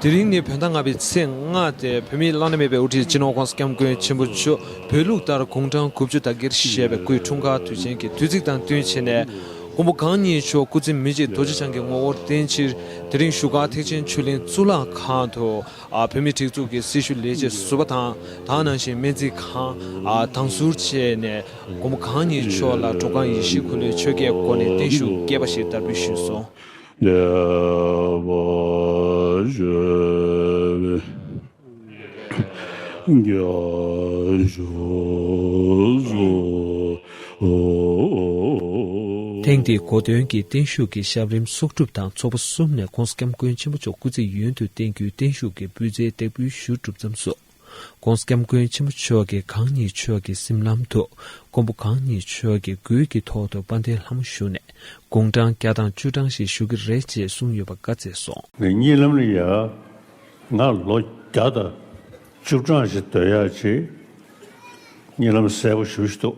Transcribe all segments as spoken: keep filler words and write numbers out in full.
དེ་རིང་ནི་བོད་ཟླ་ལྔ་པའི་ཚེས་ལྔ་སྟེ། བོད་མིའི་བླ་ན་མེད་པའི་དབུ་ཁྲིད་སྤྱི་ནོར་༧གོང་ས་༧སྐྱབས་མགོན་ཆེན་པོ་མཆོག་བོད་ལུགས་ལྟར་དགུང་གྲངས་དགུ་བཅུ་དགུ་བརྒྱར་བཞེས་པའི་སྐུའི་འཁྲུངས་སྐར་དུས་ཆེན་གྱི་དུས་ཚིགས་དང་བསྟུན་བྱས་ནས། མགོན་པོ་གང་ཉིད་མཆོག་སྐུ་ཚེ་མི་ཤིགས་རྡོ་རྗེ་འཆང་གི་ངོ་བོར་བརྟེན་ཕྱིར། དེ་རིང་བཞུགས་སྒར་ཐེག་ཆེན་ཆོས་གླིང་གཙུག་ལག་ཁང་དུ། ཨ། བོད་མིའི་སྒྲིག་འཛུགས་ཀྱི་སྲི་ཞུ་ལས་བྱེད་ཟུར་པ་དང་། དེ་ནང་བཞིན་སྨན་རྩིས་ཁང་། ཨ། དང་ཟུར་བཅས་ནས་མགོན་པོ་གང་ཉིད་མཆོག་ལ་འགྲོ་ཁང་ཡེ་ཤེས་འཁོར་ལོའི་ཆོས་སྐྱིད་སྒོ་ནས་བརྟན་བཞུགས་རྒྱས་པ་ཞིག་དར་འབུལ་ཞུས་སོང་། ཐེངས་འདིའི་གོ་སྟོན་གྱི་བརྟན་བཞུགས་ཀྱི་ཞབས་རིམ་ཚོགས་སྒྲུབ་དང་ཚོགས་པ་གསུམ་ནས་༧གོང་ས་༧སྐྱབས་མགོན་ཆེན་པོ་མཆོག་སྐུ་ཚེ་ཡུན་དུ་བརྟན་རྒྱུའི་བརྟན་བཞུགས་ཀྱི་སྤུས་ཚད་སྟེགས་འབུལ་ཞུ་གྲུབ་མཚམས་སུ། ༸གོང་ས་༸སྐྱབས་མགོན་ཆེན་པོ་མཆོག་གིས་གང་ཉིད་མཆོག་གི་གཟིམ་ལམ་དུ་མགོན་པོ་གང་ཉིད་མཆོག་གི་མགུལ་གྱི་ཐོག་ཏུ་དཔལ་ལྡན་ལྷ་མོ་བཞུགས་ནས་དགུང་གྲངས་བརྒྱ་དང་བཅུ་གྲངས་ཤིག་བཞུགས་ཀྱི་རེད་ཅེས་གསུངས་ཡོད་པ་བཀའ་སྩལ་སོང་། ངའི་གཉིད་ལམ་ལ་ཡ། ང་ལོ་བརྒྱ་དང་བཅུ་གྲངས་ཤིག་སྡོད་ཡག་ཅིག་གཉིད་ལམ་གསལ་པོ་ཞེ་པོ་ཞིག་འདུག་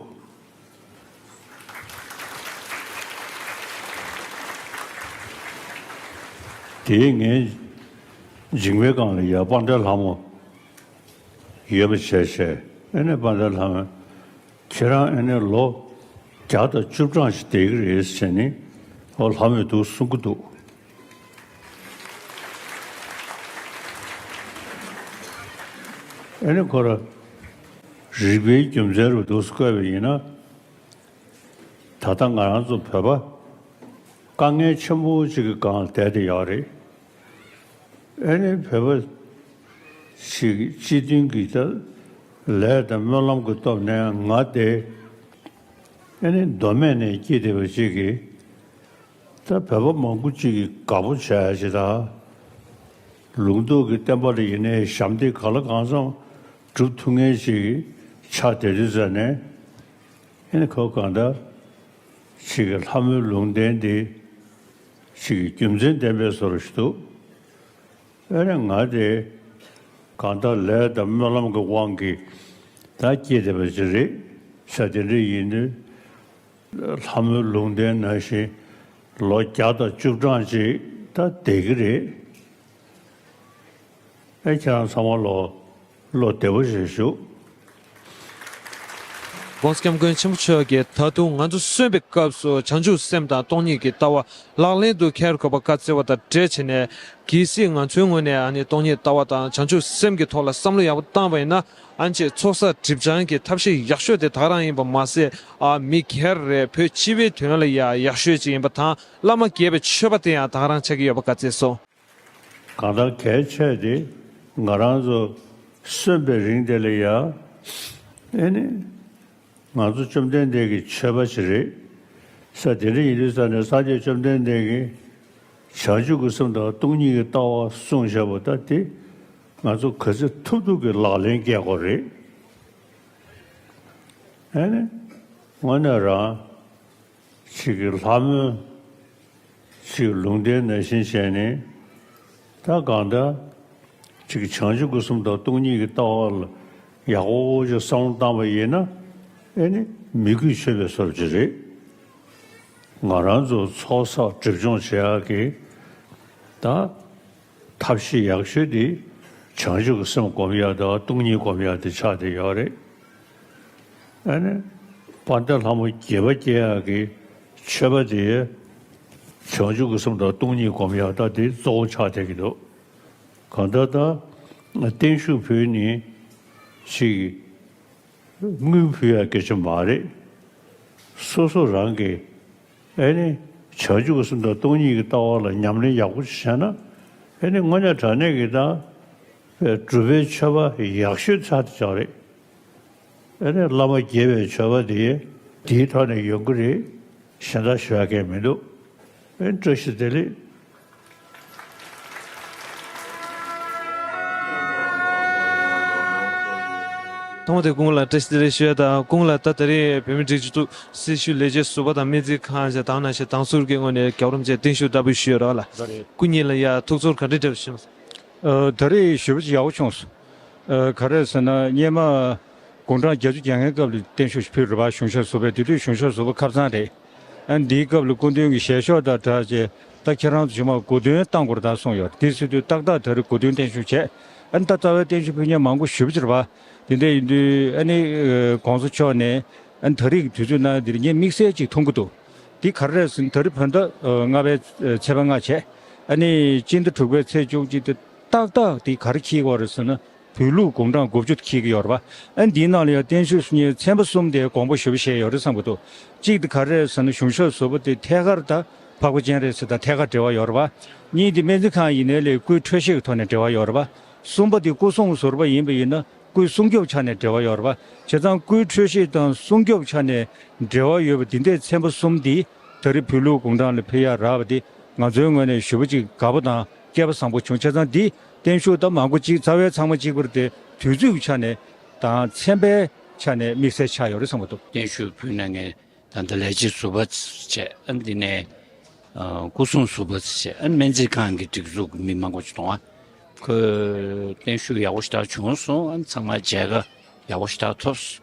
དེའི་ངའི་མཇིང་པའི་སྒང་ལ་ཡ་དཔལ་ལྡན་ལྷ་མོ་ཡོད་པ་བྱས་བྱས། ཨ་ནི་དཔལ་ལྡན་ལྷ་མོས། ཁྱེད་རང་ཨ་ནི་ལོ་བརྒྱ་དང་བཅུ་གྲངས་ཤིག་བསྡད་ཀྱི་རེད་ཟེར་ནས། ཨོ། ལྷ་མོས་འདུག་གསུང་གི་འདུག་ཨ་ནི་ཁོ་རང་རིག་པའི་རྒྱུ་མཚན་རུ་འདུག་བཀོད་པ་ཡིན་ན། ད་ལྟ་ང་རང་ཚོ་བོད་པ་དཀའ་ངལ་ཆེན་པོ་ཅིག་གི་སྒང་ལ་བསྡད་དེ་ཡོད་རེད། ཨ་ནི་བོད་པ་ཞིག་སྤྱི་མཐུན་གྱི་ད་ལས་དང་སྨོན་ལམ་གྱི་སྟོབས་ནས་ང་དེ་ཨ་ནི་མདོ་སྨད་ནས་སྐྱེས་བསྡད་པ་ཅིག་གིས། ད་བོད་པ་མང་པོ་ཅིག་གིས་དགའ་པོ་བྱས་ཡ་ཅིག་དང་། ལུང་རྟོགས་ཀྱི་བསྟན་པ་ལ་ཡིན་ནའི་ཞབས་འདེགས་གང་ལ་གང་འཚམ་སྒྲུབ་ཐུབ་མཁན་ཅིག་ཆགས་བསྡད་དུས་ཙ་ནས། ཨ་ནི་ཁོ་གང་ལྟར་ཅིག་གི་ལྷ་མོའི་ལུང་བསྟན་འདི་ཅིག་གི་རྒྱུ་མཚན་ལྡན་པའི་བཟོ་འདྲ་ཞིག་འདུག་ཨ་ནི་ང་དེ་གང་ལྟར་ལས་དང་སྨོན་ལམ་གྱི་དབང་གིས་ད་སྐྱེས་བསྡད་པ་ཅིག་རེད། ས་དེ་འདྲ་ཡིན་དུས། ལྷ་མོའི་ལུང་བསྟན་ནང་བཞིན་ལོ་བརྒྱ་དང་བཅུ་གྲངས་ཅིག་ད་བསྡད་ཀྱི་རེད། ཨེ། ཁྱེད་རང་ཚང་མ་ལོ་བློ་བདེ་པོ་ཞིག་བཞུགས། ༸གོང་ས་༸སྐྱབས་མགོན་ཆེན་པོ་མཆོག་གིས་ད་དུང་ང་ཚོ་གསོན་པའི་སྐབས་སུ་བྱང་ཆུབ་སེམས་དང་སྟོང་ཉིད་ཀྱི་ལྟ་བ་ལག་ལེན་དུ་འཁྱེར་དགོས་པ་བཀའ་སྩལ་བ་དང་འབྲེལ་བྱས་ནས། གལ་སྲིད་ང་ཚོའི་ངོས་ནས་ཨ་ནི་སྟོང་ཉིད་ལྟ་བ་དང་བྱང་ཆུབ་སེམས་ཀྱི་ཐོག་ལ་བསམ་བློ་ཡག་པོ་བཏང་བ་ཡིན་ན། ཨ་ནི་ཚོགས་བསགས་སྒྲིབ་སྦྱང་གི་ཐབས་ཤེས་ཡག་ཤོས་དེ་ད་ག་རང་ཡིན་པ་མ་ཟད། ཨ། མི་སྒེར་རེ་བོད་སྤྱི་པའི་དོན་ལ་ཡ་ཡག་ཤོས་ཅིག་ཡིན་པ་དང་། བླ་མ་དགྱེས་པའི་མཆོད་པ་དེ་ཡང་ད་ག་རང་ཆགས་ཀྱི་ཡོད་པ་བཀའ་སྩལ་སོང་། གང་ལྟར་གལ་ཆེ་དེ་ང་རང་ཚོ་གསོན་པའི་རིང་དེ་ལ་ཡ། ཨེ་ནི། ང་ཚོ་བཅོམ་ལྡན་འདས་ཀྱི་མཆོད་པ་ཞིག་རེད། ས་དེ་འདྲ་ཡིན་དུས་ཙ་ནས་སངས་རྒྱས་བཅོམ་ལྡན་འདས་ཀྱིས་བྱང་ཆུབ་ཀྱི་སེམས་དང་སྟོང་ཉིད་ཀྱི་ལྟ་བ་གསུངས་བཞག་པ་ད་དེ་ང་ཚོ་ག་ཚོད་ཐུབ་ཐུབ་ཀྱི་ལག་ལེན་འཁེལ་དགོས་རེད། ཨེ་ནི། དངོས་གནས་རང་ཅིག་གི་ལྷ་མོའི་ཅིག་ལུང་བསྟན་ནང་བཞིན་བྱས་ནས། ད་གང་ལྟར་ཅིག་བྱང་ཆུབ་ཀྱི་སེམས་དང་སྟོང་ཉིད་ཀྱི་ལྟ་བ་ལ་ཡག་པོ་ཅིག་བསམ་བློ་བཏང་བ་ཡིན་ན། ཨེ་ནི་མི་རྒྱུད་ཆོད་པའི་བཟོ་འདྲ་ཅིག་རེད། ང་རང་ཚོ་ཚོགས་བསགས་སྒྲིབ་སྦྱོང་བྱེད་ཡག་གི་ད་ཐབས་ཤེས་ཡག་ཤོས་དེ་བྱང་ཆུབ་ཀྱི་སེམས་སྒོམ་ཡག་དང་སྟོང་ཉིད་སྒོམ་ཡག་དེ་ཆགས་བསྡད་ཡོད་རེད། ཨ་ནི་དཔལ་ལྡན་ལྷ་མོ་དགྱེས་པ་སྐྱེ་ཡག་གི་མཆོད་པ་དེ་བྱང་ཆུབ་ཀྱི་སེམས་དང་སྟོང་ཉིད་སྒོམ་ཡག་ད་དེ་གཙོ་བོ་ཆགས་བསྡད་ཀྱི་འདུག་གང་ལྟར་ད་བརྟན་བཞུགས་ཕུལ་ནི་ཞིག་དངུལ་ཕུལ་ཡག་སྐད་ཆ་མ་རེད། སོ་སོ་རང་གི་ཨེ་ནི་བྱང་ཆུབ་ཀྱི་སེམས་དང་སྟོང་ཉིད་ཀྱི་ལྟ་བ་ལ་ཉམས་ལེན་ཡག་པོ་ཞིག་བྱས་ན། ཨེ་ནི་དངོས་གནས་དྲང་གནས་ཀྱི་ད་སྒྲུབ་པའི་མཆོད་པ་ཡག་ཤོས་ཚར་དེ་ཆགས་རེད། ཨེ་ནི་བླ་མ་དགྱེས་པའི་མཆོད་པ་དེ་དེའི་ཐོག་ནས་ཡོང་གི་རེད། གཞན་དག་ཞུ་ཡག་གང་ཡང་མི་འདུག་ཨེ་ནི་བཀྲ་ཤིས་བདེ་ལེགས། ཐོག་མ་དེ་སྐུ་ངོ་ལ་བཀྲ་ཤིས་བདེ་ལེགས་ཞུ་ཡ་དང་། སྐུ་ངོ་ལ་ད་ད་རེས་བོད་མིའི་སྒྲིག་འཛུགས་སྲི་ཞུ་ལས་བྱེད་ཟུར་པ་དང་སྨན་རྩིས་ཁང་ཞེས་དང་ནང་བཞིན་དང་ཟུར་གྱི་ངོས་ནས་རྒྱལ་བ་རིན་པོ་ཆེར་བརྟན་བཞུགས་བཀྲ་ཤིས་ཞུ་ཡ་རོགས་ལ། ད་རེས་སྐུ་ཉིད་ལ་ཡ་ཐུགས་ཚོར་ག་འདྲ་འདྲ་བྱུང་སོང་། ཨ། ད་རེས་ཞེ་པོ་ཅིག་ཡག་པོ་བྱུང་སོང་། ཨ། ག་རེ་ཟེར་ན་སྔོན་མ་དགུང་གྲངས་བརྒྱད་ཅུ་གྱ་ལྔའི་སྐབས་ལ་བརྟན་བཞུགས་ཕུལ་རེད་པ། གཞུང་ཞབས་ཟུར་པའི། དེ་དུས་གཞུང་ཞབས་ཟུར་པ་ཁ་སང་རེད། ཨ། འདིའི་སྐབས་ལ་སྐུ་མདུན་གྱི་ཞལ་ཤོག་དང་སྦྲགས་བྱས། ད་ཁྱེད་རང་ཚོ་ཞུ་མ་གོ་དོན་བཏང་དགོས་རེད་ད་གསུངས་ཡོད། དེ་ཟེར་དུས་ཏག་ཏག་ད་རེས་གོ་དོན་བརྟན་བཞུགས་བྱས། ཨ་ནི་ད་རྩ་བའི་བརྟན་བཞུགས་ཕུལ་མཁན་མང་པོ་ཞེ་པོ་ཅིག་རེད་པ། དེ་འདྲ་ཡིན་དུས་ཨ་ནི་གོང་ས་མཆོག་ནས་ཨ་ནི་ད་རེས་ཀྱི་དུས་ཚོད་ནང་འདིར་ངས་དམིགས་བསལ་ཅིག་མཐོང་གི་འདུག། འདི་ག་རེ་རེད་ཟེར་ན། ད་རེས་བོད་ཟླ་ལྔ་པའི་ཚེས་པ་ལྔ་བྱས། ཨ་ནི་སྤྱི་ཟླ་དྲུག་པའི་ཚེས་བཅུ་གཅིག་དེ་ཏག་ཏག་འདི་ག་རེ་འཁེལ་གྱི་ཡོད་རེད་ཟེར་ན། བོད་ལུགས་དགུང་གྲངས་དགུ་བཅུ་འཁེལ་གྱི་ཡོད་རེད་པ། ཨ་ནི་འདིའི་ནང་ལ་ཡང་བརྟན་བཞུགས་ཞུ་མཁན་ཚན་པ་གསུམ་དེ་དགོངས་པ་ཞེ་པོ་བཞེས་ཡོད་རེད་བསམ་གྱི་འདུག། གཅིག་དེ་ག་རེ་རེད་ཟེར་ན། གཞུང་ཞབས་ཟུར་པ་དེ་ཐད་ཀར་ད་འཕགས་པ་སྤྱན་རས་ཟེར་དང་ཐད་ཀར་འབྲེལ་བ་ཡོད་རེད་པ། གཉིས་དེ་སྨན་རྩིས་ཁང་ཡིན་ནའི་ལས་སྐུའི་འཕྲོད་བཞེས་ཀྱི་ཐོག་ནས་འབྲེལ་བ་ཡོད་རེད་པ། གསུམ་པ་དེ་སྐུ་སྲུང་ཟུར་པ་ཡིན་པ་ཡིན་ན། སྐུའི་སྲུང་སྐྱོབ་ཆ་ནས་འབྲེལ་བ་ཡོད་རེད་པ། བྱས་ཙང་སྐུའི་འཕྲོད་བཞེས་དང་སྲུང་སྐྱོབ་ཆ་ནས་འབྲེལ་བ་ཡོད་པ་འདི་འདྲའི་ཚན་པ་གསུམ་འདི་ད་རེས་བོད་ལུགས་དགུང་གྲངས་ལ་ཕུལ་ཡ་རག་པ་འདི་ང་ཚོའི་ངོས་ནས་ཞེ་པོ་ཅིག་དགའ་པོ་དང་སྐལ་པ་བཟང་པོ་བྱུང་། བྱས་ཙང་འདི་བརྟན་བཞུགས་ད་མང་པོ་ཅིག་རྩ་བའི་ཚང་མ་གཅིག་པ་རེད་དེ། དུས་ཚོད་ཀྱི་ཆ་ནས་དང་ཚན་པའི་ཆ་ནས་དམིགས་བསལ་ཆགས་ཡོད་རེད་བསམ་གྱི་འདུག། བརྟན་བཞུགས་ཕུལ་གནང་མཁན་ད་ལྟ་ལས་བྱེད་ཟུར་པ་བྱས། ཨ་འདི་ནས་ཨ་སྐུ་སྲུང་ཟུར་པ་བྱས། ཨ་སྨན་རྩིས་ཁང་གི་སྒྲིག་འཛུགས་ཀྱི་མི་མང་པོ་ཞིག་གཏོང་བ། ཁོས་བརྟན་བཞུགས་ཡག་པོ་ཞེ་དྲག་བྱུང་སོང་། ཨ་ཚང་མ་མཇལ་ཁ་ཡག་པོ་ཞེ་དྲག་ཐོབ་སོང་།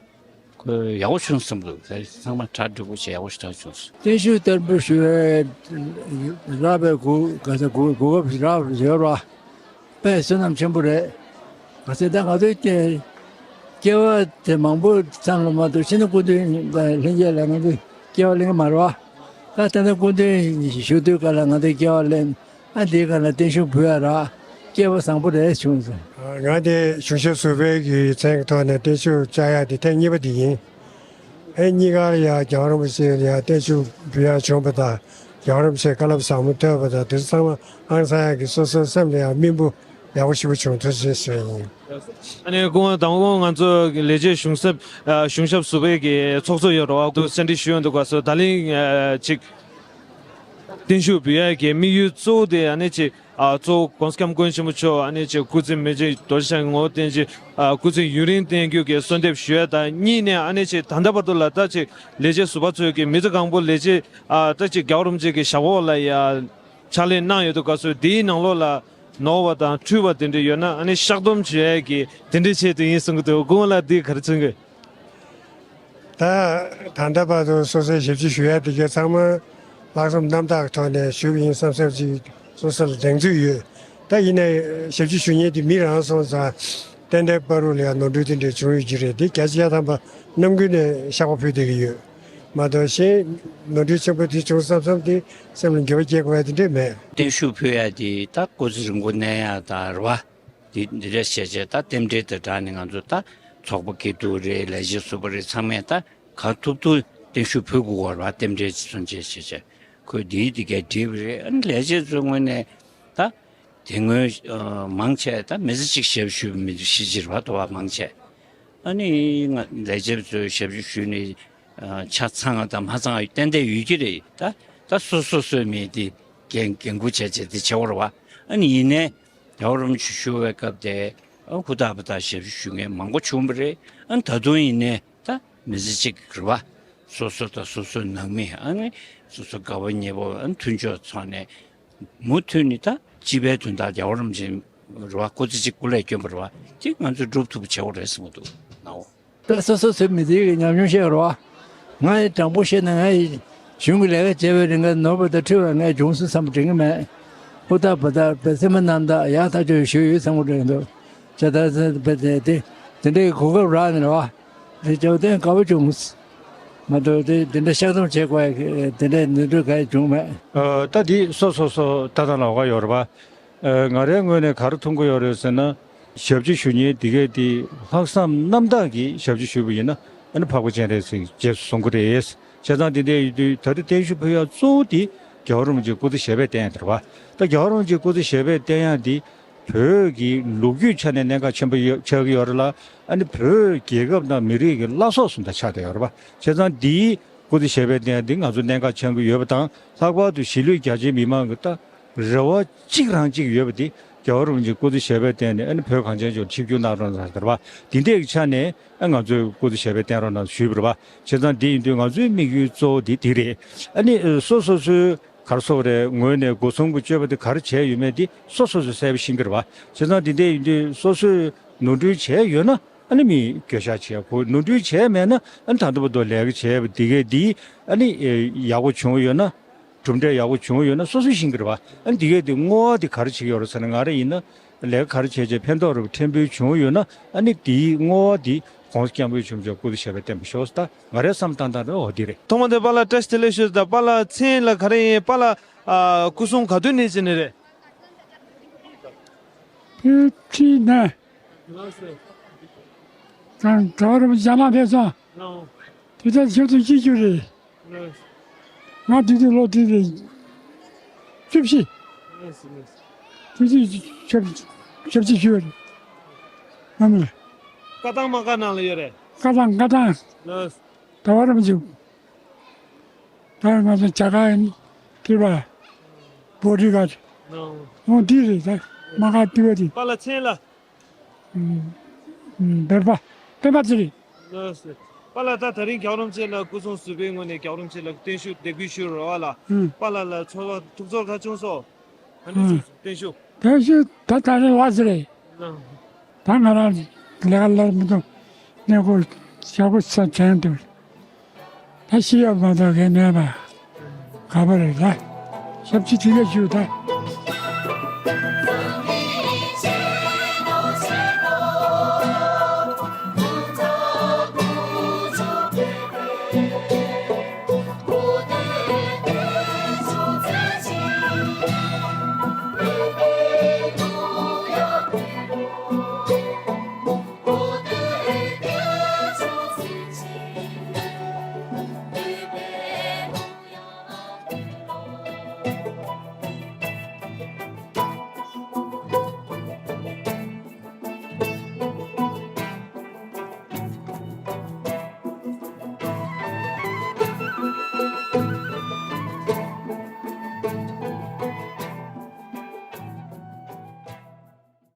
ཁོས་ཡག་པོ་བྱུང་བསམ་འདུག། ཚང་མ་གྲ་སྒྲིག་པོ་བྱས་ཡག་པོ་ཞེ་དྲག་བྱུང་སོང་། བརྟན་བཞུགས་བསྟར་འབུལ་ཞུ་བའི་རག་པའི་གོ་ག་ས་གོ་གོ་སྐབས་རག་ཡོད་ར། དཔེ་བསོད་ནམས་ཆེན་པོ་རེད། ག་ཚོད་ད་ང་ཚོའི་སྐྱེ་སྐྱེ་བ་དེ་མང་པོ་ཚང་ལ་མ་གཏོགས་ཕྱི་ནང་སྐུ་མདུན་ལྷན་རྒྱས་ལ་ང་ཚོས་སྐྱེ་བ་ལེན་གྱི་མ་རེད་བ། ད་ད་ལྟ་སྐུ་མདུན་བཞུགས་དུས་སྐབས་ལ་ང་ཚོས་སྐྱེ་བ་ལེན། ཨ་འདིའི་སྒང་ལ་བརྟན་བཞུགས་འབུལ་ཡ་རག། སྐལ་བ་བཟང་པོ་རེད་བྱུང་སོང་། ང་དེ་གཞུང་ཞབས་ཟུར་པའི་གི་མཚན་གྱི་ཐོག་ནས་བརྟན་བཞུགས་བཅར་ཡ་དེ་ཐེངས་གཉིས་པ་དེ་ཡིན། ཨེ་གཉིས་ཀ་ལ་ཡང་རྒྱལ་བ་རིན་པོ་ཆེ་ལ་ཡང་བརྟན་བཞུགས་འབུལ་ཡག་བྱུང་བ་དང་། རྒྱལ་བ་རིན་པོ་ཆེས་བཀའ་སློབ་ཟབ་མོ་བསྩལ་བ་དང་། དེ་ཚོ་ཚང་མ་ཧང་སང་ཡག་གི་སོ་སོའི་སེམས་ལ་ཡང་སྨིན་པོ་ཡག་པོ་ཞེ་པོ་བྱུང་ཐུབ་ཟེར་ཞུ་ཡ་ཡིན། ཨ་ནི་སྐུ་ངོ་དང་པོ་ང་ཚོ་ལས་བྱེད་གཞུང་ཚབ་ཨ་གཞུང་ཞབས་ཟུར་པའི་གི་ཚོགས་གཙོ་ཡོད་རེད་བ། དུ་གསན་འདྲི་ཞུ་ཡོང་དུས་སྐབས་སུ་ད་ལན་ཨ་ཅིག་བརྟན་བཞུགས་འབུལ་ཡ་གི་དམིགས་ཡུལ་གཙོ་བོ་དེ་ཨ་ནི་ཅིག་ཨ་གཙོ་བོ་༸གོང་ས་༸སྐྱབས་མགོན་ཆེན་པོ་མཆོག་ཨ་ནི་ཅིག་སྐུ་ཚེ་མི་ཤིགས་རྡོ་རྗེ་འཆང་གི་ངོ་བོ་བསྟན་ཅིང་ཨ་སྐུ་ཚེ་ཡུན་རིང་བརྟན་གྱུར་གྱི་གསོལ་འདེབས་ཞུ་ཡ་དང་། གཉིས་ནས་ཨ་ནི་ཅིག་ད་ལྟ་བར་དུ་ལ་ད་ཅིག་ལས་བྱེད་ཟུར་པ་ཚོས་ཀྱི་མི་ཚེ་གང་པོ་ལས་བྱེད་ཨ་ད་ཅིག་རྒྱལ་བ་རིན་པོ་ཆེ་གི་ཞབས་འོག་ལ་ཡ་ཕྱག་ལས་གནང་ཡོད་དུས་སྐབས་སུ། དེའི་ནང་ལོགས་ལ་ནོར་བ་དང་འཁྲུལ་བ་དེ་འདྲ་ཡོད་ན་ཨ་ནི་བཤགས་སྡོམ་བྱེད་ཡ་གི་དེ་འདྲའི་ཆེད་དུ་ཡིན་གསུང་གི་འདུག། སྐུ་ངོ་ལགས་འདི་ག་རེ་མཚོན་གི། ད་ད་ལྟ་བར་དུ་སོ་སོའི་ཞབས་ཕྱི་ཞུ་ཡ་དེ་གའི་ཚང་མ་ལྷག་བསམ་རྣམ་དག་གི་ཐོག་ནས་ཞུས་པ་ཡིན་བསམ་བསམ་ཅིག་སོ་སོ་ལ་གདེང་ཚོད་ཡོད། ད་ཡིན་ནའི་ཞབས་ཕྱི་ཞུ་མཁན་དེ་མི་རང་སོང་ཙང་ཏན་ཏན་བར་དུ་ལ་ཡང་ནོར་འཁྲུལ་དེ་འདྲ་བྱུང་ཡོད་ཀྱི་རེད། དེ་བརྒྱ་ཆ་བརྒྱ་ཐམ་པ་རྣམ་ཀུན་ནས་བཤགས་པ་ཕུལ་བསྡད་ཀྱི་ཡོད་མ་གཏོགས། གཞན་ནོར་འཁྲུལ་ཆེན་པོ་དེ་བྱུང་བསམ་བསམ་དེ་སེམས་ལ་འགྱོད་པ་སྐྱེ་དགོས་ཡ་དེ་འདྲ་མེད། བརྟན་བཞུགས་ཕུལ་ཡ་དེ་ད་སྐུ་ཚེ་རིང་པོ་གནས་ཡ་ད་རེད་བ། འདི་འདི་འདྲ་བྱས་བྱས་ད་རྟེན་འབྲེལ་དེ་འདྲ་ནི་ང་ཚོ་ད་ཚོགས་པ་སྐྱིད་སྡུག་རེད། ལས་བྱེད་ཟུར་པ་རེད། ཚང་མས་ད་ག་ཐུབ་ཐུབ་བརྟན་བཞུགས་ཕུལ་དགོས་པ་རེད་བ། རྟེན་འབྲེལ་མཚོན་བྱེད་བྱས་བྱས་ཁོས་འདིའི་འདི་གས་འགྲིག་པ་རེད། ཨ་ནི་ལས་བྱེད་ཚོའི་ངོས་ནས་ད་དེ་སྔོན་ཨ་མང་ཆེ་ད་མི་ཚེ་གཅིག་ཞབས་ཞུ་མི་འདུག་ཤི་ཕྱིར་བ་དོ་བ་མང་ཆེ། ཨ་ནི་ང་ལས་བྱེད་ཚོས་ཞབས་ཞུ་ཞུས་ནས་ཨ་ཆ་ཚང་བ་དང་མ་ཚང་བ་ཏན་ཏན་ཡོད་ཀྱི་རེད། ད་ད་སོ་སོ་སོའི་མི་དེ་འགན་འགན་འཁུར་བྱས་བྱས་དེ་བྱེད་དགོས་རེད་བ། ཨ་ནི་ཡིན་ནའི། རྒྱལ་བ་རིན་པོ་ཆེ་བཞུགས་པའི་སྐབས་དེ་ཨ་ཧུར་ཐག་པ་དང་ཞབས་ཞུ་ཞུ་མཁན་མང་པོ་བྱུང་བ་རེད། ཨ་ད་དུང་ཡིན་ནའི་ད་མི་ཚེ་གཅིག་རེད་བ། སོ་སོ་དང་སོ་སོའི་ནང་མི་ཨ་ནི་སོ་སོ་དགའ་བོ་ཉེ་བོ་ཨ་མཐུན་ཕྱོགས་ཚོགས་ནས་མུ་མཐུད་ནས་ད་སྤྱི་པའི་དོན་དག་རྒྱལ་བ་རིན་པོ་ཆེ་རེད་བ། སྐུ་ཚེ་གཅིག་སྐུ་ལས་བསྐྱོན་པ་རེད་བ། དེ་ང་ཚོས་སྒྲུབ་ཐུབ་པ་བྱེད་དགོས་རེད་བསམ་གྱི་འདུག་ནའོ། ད་སོ་སོ་ཚོའི་མི་ཚེ་གི་ཉམས་མྱོང་བཤད་རོགས། ང་ཡི་དྲང་པོ་བཤད་ན་ང་ཡི་གཞུང་གི་ལས་ཀ་བྱས་པའི་རིང་ག་ནོར་བ་དང་འཁྲུལ་བ་ངས་བྱུང་སོང་བསམ་དྲན་གི་མེད། ཧུར་ཐག་འབད་ཐག་བེད་སེམས་རྣམ་དག་ཡག་ཐག་ཆོད་ཞུས་ཡོད་བསམ་གི་འདྲ་འདུག། བྱས་ད་ཟེར་བས་དེ་དེ་དེ་འདྲའི་གོ་སྐབས་རག་ནས་རེད་བ། དེ་བྱས་པ་དེ་དགའ་པོ་བྱུང་། མ་གཏོགས་དེ་དེ་འདྲ་བཤགས་སྡོམ་བྱེད་དགོས་ཡ་དེ་འདྲའི་ནོར་འཁྲུལ་ག་ཡི་བྱུང་མེད། ཨ་ད་འདི་སོ་སོ་སོ་ལྟ་སྟངས་ལ་འོ་ག་ཡོད་རེད་བ། ཨ་ང་རའི་ངོས་ནས་ག་རེ་མཐོང་གི་ཡོད་རེད་ཟེར་ན། ཞབས་ཕྱི་ཞུ་མཁན་འདི་གས་འདི་ལྷག་བསམ་རྣམ་དག་གིས་ཞབས་ཕྱི་ཞུས་པ་ཡིན་ན་ཨ་ནི་འཕགས་པ་སྤྱན་རས་གཟིགས་རྗེས་སུ་བཟུང་གི་རེད། བྱས་ཙང་འདི་འདྲ་ཡིན་དུས་ད་རེས་བརྟན་བཞུགས་ཕུལ་ཡག་གཙོ་བོ་འདི་རྒྱལ་བ་རིན་པོ་ཆེའི་སྐུ་ཚེ་ཞབས་པད་བརྟན་ཡག་དེ་རེད་བ། ད་རྒྱལ་བ་རིན་པོ་ཆེའི་སྐུ་ཚེ་ཞབས་པད་བརྟན་ཡག་འདི་བོད་ཀྱི་ལོ་རྒྱུས་ཆ་ནས་གནད་འགག་ཆེན་པོ་ཡོད་ཆགས་ཀྱི་ཡོད་རེད་ལ། ཨ་ནི་བོད་རྒྱལ་ཁབ་དང་མི་རིགས་ཀྱི་བླ་སྲོག་བཟུམ་དང་ཆགས་བསྡད་ཡོད་རེད་བ། བྱས་ཙང་འདིའི་སྐུ་ཚེ་ཞབས་པད་བརྟན་ཡག་འདི་ང་ཚོ་གནད་འགག་ཆགས་ཀྱི་ཡོད་པ་དང་། ལྷག་པར་དུ་གཞིས་ལུས་རྒྱ་ཆེའི་མི་མང་གི་ད་རེ་བ་གཅིག་རང་གཅིག་ཡོད་པ་འདི་རྒྱལ་བ་རིན་པོ་ཆེའི་སྐུ་ཚེ་ཞབས་པད་བརྟན་ནས་ཨ་ནི་བོད་གངས་ཅན་ལྗོངས་ཆིབས་བསྒྱུར་གནང་རོགས་གནང་ཟེར་བ། འདི་འདྲའི་ཆ་ནས་ཨ་ང་ཚོའི་སྐུ་ཚེ་ཞབས་པད་བརྟན་རོགས་གནང་ཞུས་པ་རེད་བ། བྱས་ཙང་འདི་ཡིན་དུས་ང་ཚོའི་དམིགས་ཡུལ་གཙོ་བོ་འདི་འདི་རེད། ཨ་ནི་སོ་སོ་སོའི་ག་རེ་ཟེར་དགོས་རེད། ངོས་ནས་སྒོ་སྲུང་གི་སྤྱོད་པ་འདི་ག་རེ་བྱས་ཡོད་མེད་འདི་སོ་སོ་སོས་གསལ་པོ་ཤེས་ཀྱི་རེད་བ། བྱས་ཙང་འདི་འདྲའི་ཡིན་དུས་སོ་སོས་ནོར་འཁྲུལ་བྱས་ཡོད་ན་ཨ་ནི་མི་འགྱོད་བཤགས་བྱེད་དགོས། ནོར་འཁྲུལ་བྱས་མེད་ན་ཨ་ནི་ད་ལྟ་བར་དུ་ལས་ཀ་བྱས་པ་འདི་གས་འདི་ཨ་ནི་ཡག་པོ་བྱུང་ཡོད་ན། གྲུབ་འབྲས་ཡག་པོ་བྱུང་ཡོད་ན་སོ་སོས་ཤེས་ཀྱི་རེད་བ། ཨ་ནི་དེ་གས་དེ་བསྔོ་བ་དེ་ག་རེ་བྱེད་ཀྱི་ཡོད་རེད་ཟེར་ན། ང་རང་ཡིན་ན་ལས་ཀ་ག་རེ་བྱས་བྱས་ཕན་ཐོགས་རེ་ཕྲན་བུ་བྱུང་ཡོད་ན། ཨ་ནི་དེའི་བསྔོ་བ་དེ་༸གོང་ས་༸སྐྱབས་མགོན་ཆེན་པོ་མཆོག་སྐུ་ཚེ་ཞབས་པད་བརྟན་པར་ཤོག་ཟེར། ད་ང་རའི་བསམ་བཏང་སྟངས་དེ་འོ་དེ་རེད། ཐོག་མ་དེ་པཱ་ལགས་བཀྲ་ཤིས་བདེ་ལེགས་ཞུ། ད་པཱ་ལགས་མཚན་ལ་ག་རེ་ཡིན། པཱ་ལགས་ཨ་སྐུ་སྲུང་ག་དུས་ནས་བྱས་ནས་རེད། དེ་ཁྲིད་ནས། ལགས་སོ། ད་གྲྭ་བ་རིན་པོ་ཆེ་རྒྱ་ནག་ཕེབས་སོང་། ལགས། དེ་ལྟར་ཆིག་སྟོང་གཅིག་བརྒྱ་རེད། ལགས། ང་དེ་དུས་ལོ་དེ་རེད། བཅུ་བཞི། ལགས་སོ་ལགས་སོ། དེ་དུས་ཆབ་ཆབ་ཆ་ཞུ་བ་རེད། ཨ་མ། བཀའ་ཐང་མ་བཀའ་ནང་ལ་ཡོད་རེད། བཀའ་ཐང་བཀའ་ཐང་། ལགས། གྲྭ་བ་རིན་པོ་ཆེ། ད་ང་ཚོ་བྱ་དགའ་ཡིན། ཏི་བ། བོ་ཏི་ག་རེད། ལགས། འོ་འདི་རེད། ད་མ་ག་ཏི་བ་དེ། པཱ་ལགས་མཚན་ལ། ཨུམ། ཨུམ། བེར་པ། སྤེན་པ་ཚེ་རིང་། ལགས་སོ། པཱ་ལགས་ད་ད་རིང་རྒྱལ་བ་རིན་པོ་ཆེ་ལ་སྐུ་སྲུང་ཟུར་པའི་ངོས་ནས་རྒྱལ་བ་རིན་པོ་ཆེ་ལ་བརྟན་བཞུགས་དད་གུས་ཞུ་རོགས་ཨ་ལགས། ཨུམ། པཱ་ལགས་ལ་ཚོར་བ་ཐུགས་ཚོར་ག་བྱུང་སོང་། ཨ་ནི་ཨུམ། བརྟན་བཞུགས། བརྟན་བཞུགས་ད་ད་རེས་ལགས་སེ་རེད། ལགས། ད་ང་རང་ལས་ཀ་ལས་མི་འདུག་གནས་སྐོར་ཞག་པོ་ས་དྲན་འདུག་ད་ཤི་ཡག་མ་གཏོགས་གས་མེད་པ། ག་པར་རེད་ད། ཞབས་ཕྱི་དེ་གས་ཞུ་ད།